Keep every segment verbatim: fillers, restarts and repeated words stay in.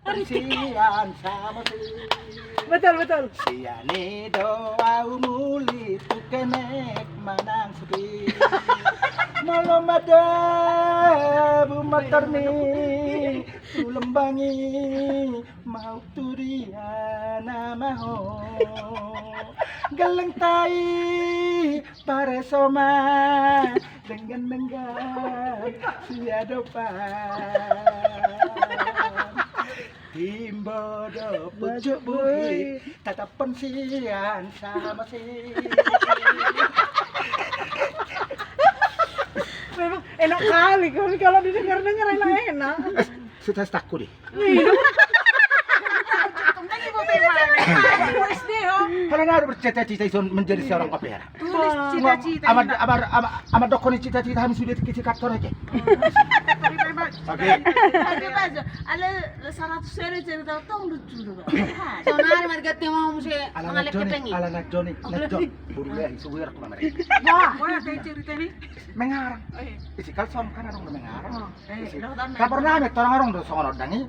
Sian sama si. Betul, betul. Sian i do au muli tu kenek manang sepi. Molo madabu matar ni tu lembangi mau tu dia nama ho. Geleng tai paresoma denggan-denggan siadopan. Timbo do pucuk buhi tatapon sian sama si. Memang enak kali kau kalau didengar-dengar enak-enak. Sita-sitaku di. Kalau na bercita-cita ison menjadi seorang opera. Tulis cita-cita. Amat amat amat amat dokoni cita-cita kami sudah kisi kantor aja. Oke. Oke, Pak. Ala seratus seri cerita tong lucu do, Pak. Sonar marga timo muse ala mengalek Joni, kepengi. Ala na Joni, na Joni. Bulu ya, subuh ya aku mereka. Wah, wah, cerita ni. Mengarang. Isi kalsom kan orang mengarang. Isi. Ra pernah ame torang orang do songon odang i.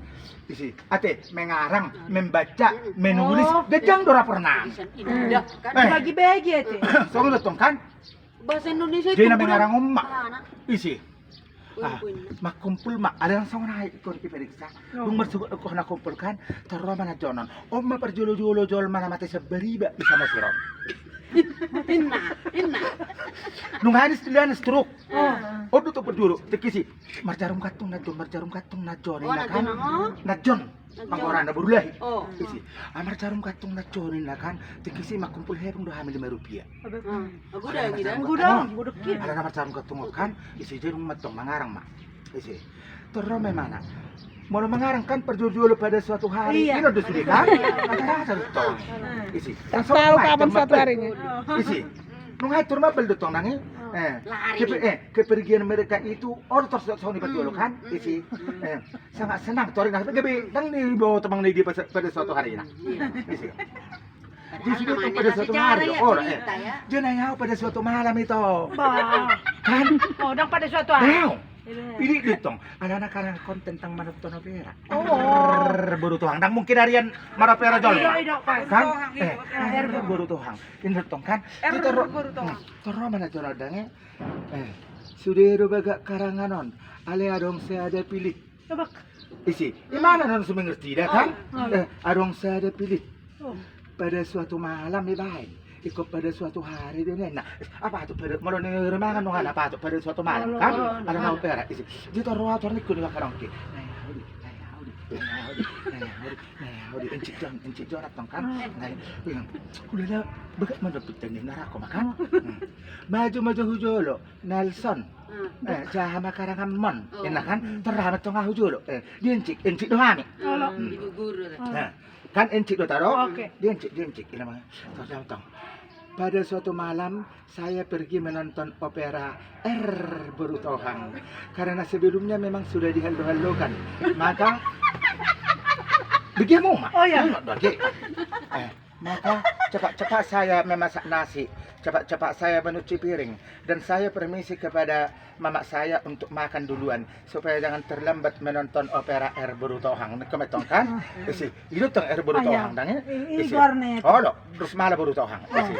Isi, ate mengarang, membaca, menulis, gejang do ra pernah. Bagi-bagi ate. Songon do tong kan? Bahasa Indonesia itu jadi na mengarang umma. Isi. Ah, makumpul ma, ada yang songon ai ikon diperiksa. Dung marsugut ikon na kumpul kan, torro ma na jonon. Umma parjolo-jolo jolma na mate sebariba bisa masiron. Inna, inna. Nunga anis dilian stroke. Odu tu berduru, tekisi. Marjarum gantung na jon, marjarum gantung na jon, oh, na jon. Na jon. Mangorana boru lahi. Isi. Ah, marjarum gantung na jon, na kan. Tekisi makumpul hepeng do hami lima rupiah. Godang, godang. Ada na marjarum gantung kan. Isi jarum mantong mangarang ma. Isi. Torro memana. Molo mangarang kan parjolo-jolo pada suatu hari. Ino do sude kan. Ada rasa do tong. Isi. Tahu kapan suatu harinya. Isi. Nunga atur mabal do tong nangi. Eh, kepergian mereka itu order soni parjolo kan. Isi. Sangat senang tori na gabe dang ni bo temang ni dia pada suatu hari na. Isi. Jadi sudah pada suatu hari, oh, eh. Jadi nang au pada suatu malam itu. Kan? Oh, dang pada suatu hari. Ini do tong, alana karena konten tentang manonton opera. Oh. Boru Tohang, dang mungkin arian maropera jolma. Kan? Eh, boru Tohang. Ini do tong kan. Torro ma na jon odang i. Eh, sude do bagak karangan on. Ale adong sada pilit. Isi, imana non sumengerti da kan? Eh, adong sada pilit. Pada suatu malam ibaen. Ikut pada suatu hari dia nena. Apa tu pada molo ni remangan nunga apa tu pada suatu malam kan? Ada mau pera isi. Dia torro torro ikut ni karongki. Nah, odi encik jon, encik jon tong kan. Nah, udah dah, bagak mana tu tadi narako makan. Maju maju hujolo, Nelson. Eh, jaha ma karangan mon. Ina kan, terama tong hujolo. Eh, diencik, encik do hami. Kan encik do taro. Diencik, diencik ina ma. Tong tong. Pada suatu malam saya pergi menonton opera R Boru Tohang. Karena sebelumnya memang sudah dihallo-hallokan. Maka begitu ma. Oh ya. Eh, maka cepat-cepat saya memasak nasi, cepat-cepat saya menuci piring, dan saya permisi kepada mamak saya untuk makan duluan supaya jangan terlambat menonton opera R Boru Tohang. Niko metong kan? Isi, itu tong R Boru Tohang dang ya? Isi. Olo, terus malah Boru Tohang. Isi.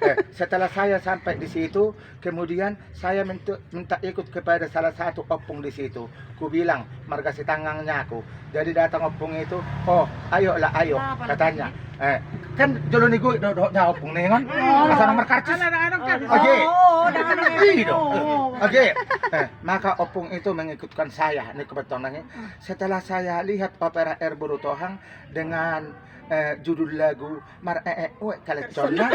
Eh, setelah saya sampai di situ, kemudian saya minta, minta ikut kepada salah satu opung di situ. Kubilang, marga Sitanggang nian au. Jadi datang opung itu, "Oh, ayolah, ayo," katanya. Eh, kan jolo ni goi do, do, da opung ni kan? Asa nang markarcis. Oke. Oke. Eh, maka opung itu mengikutkan saya, niko metong nangi. Setelah saya lihat opera R Boru Tohang dengan, eh, judul lagu Mar-e-e-ue kaleconna.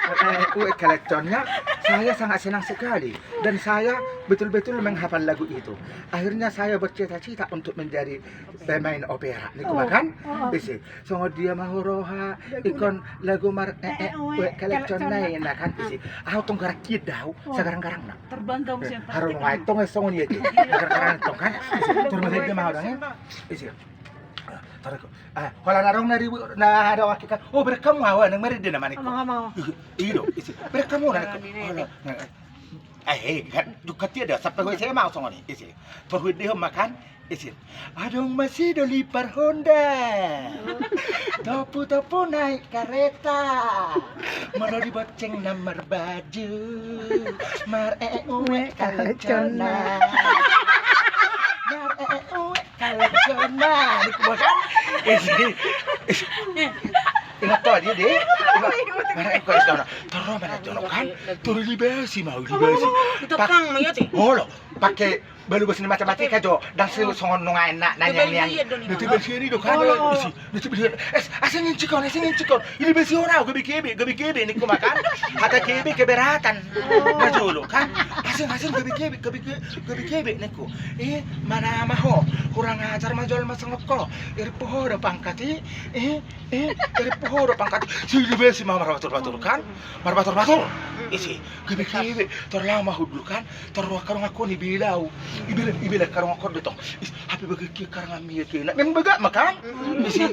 Mar-e-e-ue kaleconna. Saya sangat senang sekali. Dan saya betul-betul menghafal lagu itu. Akhirnya saya bercita-cita untuk menjadi pemain opera. Niko ma kan? Isi. Songon dia ma huroha ikon lagu Mar-e-e-ue kaleconna ina kan? Isi. Au tong garak kida au, sagarang-garang na. Terbang kamu siapa? Harum ai tong songon dia. Sagarang-garang tong kan? Isi. Turun dia ma au dang ya. Isi. Tareko. Ah, holan adong na ribu na ada wakil kan. Oh, berkamu awa nang mari dena maniko. Amang, amang. Iyo, isi. Berkamu na. Eh, kan juga tiada sampai gue saya mau songon i, isi. Torhuit dia makan. Isin. Adong ma si doli parhonda. Topu-topu naik kareta. Molo dibonceng na marbaju. Mar-e-e-ue kalejona. Mar-e-e-ue kalejona. Ningku ma kan. Isin. Isin. Ingot ho dia, dia. Ingot. Mar-e-e-ue kalejona. Torro ma na jono kan. Torro dilibasi ma, dilibasi. Olo. Pake Balu bos ni matematika jo, ndang songon nunga enak nanya nian. Natu basian i do kan. Isi, natu basian. Eh, asa ngincikon, asa ngincikon. Ini basian au, gabe kebe, gabe kebe ningku ma kan. Hata kebe keberatan. Na jolo kan. Asa, asa gabe kebe, gabe kebe, gabe kebe ningku. Eh, mana ma ho. Kurang ajar ma jolma songon ho. Irip ho do pangkat i. Eh, eh, irip ho do pangkat i. Si di besi ma marbatur-batur kan. Marbatur-batur. Isi, gabe kebe. Torlama hundul kan. Tor roha karungan ho ni bela au. Ibela, ibela karungan ho do tong. Is, hape bagak ke karungan mia ke. Nak memang bagak ma kan. Isi.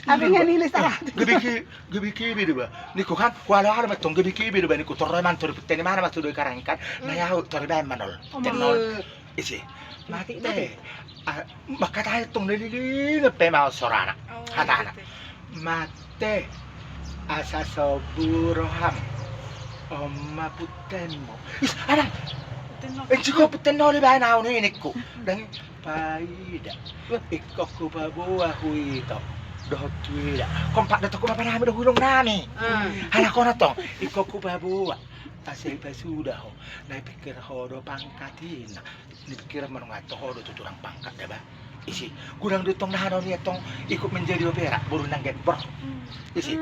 Hape ngani le salah. Gabe ke, gabe kebe do ba. Ningku kan. Wala wala ma tong gabe kebe do ba ningku. Tor roha mantor puteni mana ma tu do karang kan. Na yau tor ibaen manol. Tenol. Isi. Mate. Mangkatai tong na leleng pe ma sorana. Hatana. Mate. Asa so buru ham. Oma putenmu. Is, adang. Enci ko putenmu le baen au ni ningku. Dang paida. Ingkon hupaboa huita. Dohot huida. Kompak do tong hupaboa nami do hulong nami. Halak on tong. Ingkon hupaboa. Asa ipasuda ho. Na ipikir ho do pangkat i na. Ni pikiran manunga toho do tuturang pangkat da ba. Isi, gurang do tong na hano ni tong ikut menjadi opera, boru nang gebor. Isi,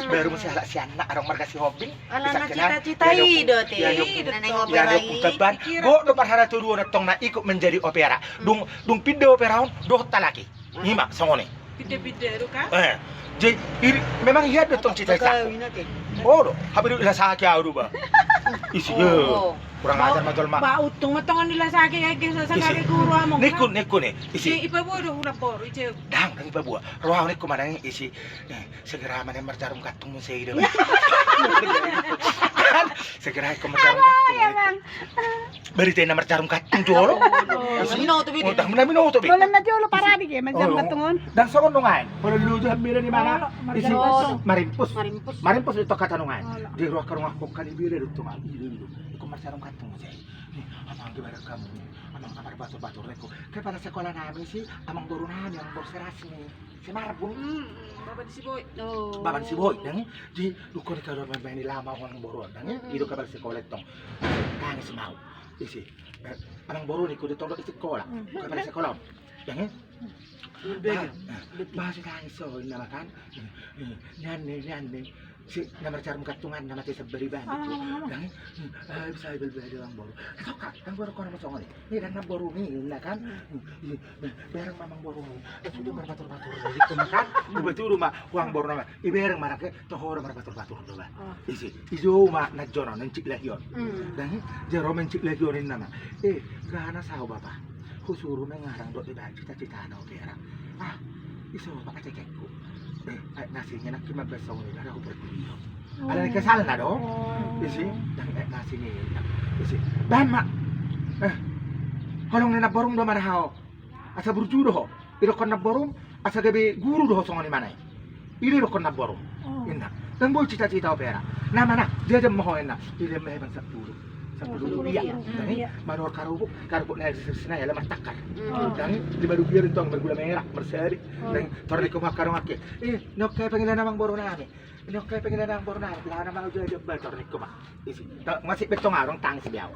baru mesti halak si anak arong marga si hobing. Ala na cita-cita i do te. Ia do putaban. Go do parhara tu duo na tong na ikut menjadi opera. Dung, dung pinda opera on, dohot halak i. Ima, songoni. Pinda-pinda do kan. Eh, jadi memang ia do tong cita-cita. Oh do, hape do ila saki au do ba. Isi. Kurang ajar ma jolma. Ba untung ma tongon ila saki ege sasakali guru among. Ningku, ningku ni. Isi. Ipaboa do hula boru ije. Dang, dang ipaboa. Roha ningku manang isi. Segera mana marjarum gantung muse i do. Kan, segera ikut marjarum gantung. Bari tena marjarum gantung jolo. Minoto bidi. Minoto bidi. Bolan na jolo paradi ge marjarum gantung on. Dang songon nungaen. Bolan luju hambira ni mana? Isi. Marimpus. Marimpus. Marimpus do tong hata nungaen. Di roha karungan ho kan ibira do tong. Ido, ido. Ikut marjarum gantung muse. Ni, amang di barak hamu. Amang amar batur-batur reko. Kepala sekolah nami si amang boru nami, amang boru serasi ni. Si Marbun. Baban si Boy. Baban si Boy, dang i. Di, dukon i kador main-main i lama amang boru on, dang i. Ido kepala sekolah tong. Tangis mau. Isi. Amang boru ni kudu tong do isi sekolah. Kepala sekolah. Dang i. Bah, bah, si tangis so, nama kan. Nian ni, nian ni. Si na marjarum gantung an na mate sabar i baen. Dang i. Bisa ibal bela di amang boru. Toka, amang boru kona ma songoni. Ni dang amang boru ni, na kan. Bereng ma amang boru ni. Sude marbatur-batur. Gitu na kan. Uba tudu ma, amang boru nama. Ibereng ma nake, toho do marbatur-batur do ba. Isi, ijo ma na jono na incik lahion. Dang i, jaro ma incik lahion inna ma. Eh, gana sao bapa. Husuru mengarang do iba cita-citana opera. Ah, iso bapa cekekku. Eh, aek nasi ngenak ki mabes songoni dara huperdulion. Ala ni kesalna do. Isi, dang aek nasi ngenak. Isi, baen ma. Eh, holong ni namborum do ma da ho. Asa burju do ho. Idokkon namborum, asa gabe guru do ho songon i mana i. I do idokkon namborum. Inna. Dang boi cita-cita opera. Na mana, jajam ma ho inna. Dilehon ma hepeng sampulu. Sampulu rupiah. Dang i, manor karupuk, karupuk na sisina ala martakar. Dang i, lima rupiah do tong, margula merah, marsabi. Dang i, tor ningku ma karungan ke. Eh, nokka hepeng i ala amang boru nami. Nokka hepeng i ala amang boru nami. Laho na mangajar jambal tor ningku ma. Isi. Masih betong adong tangis biau.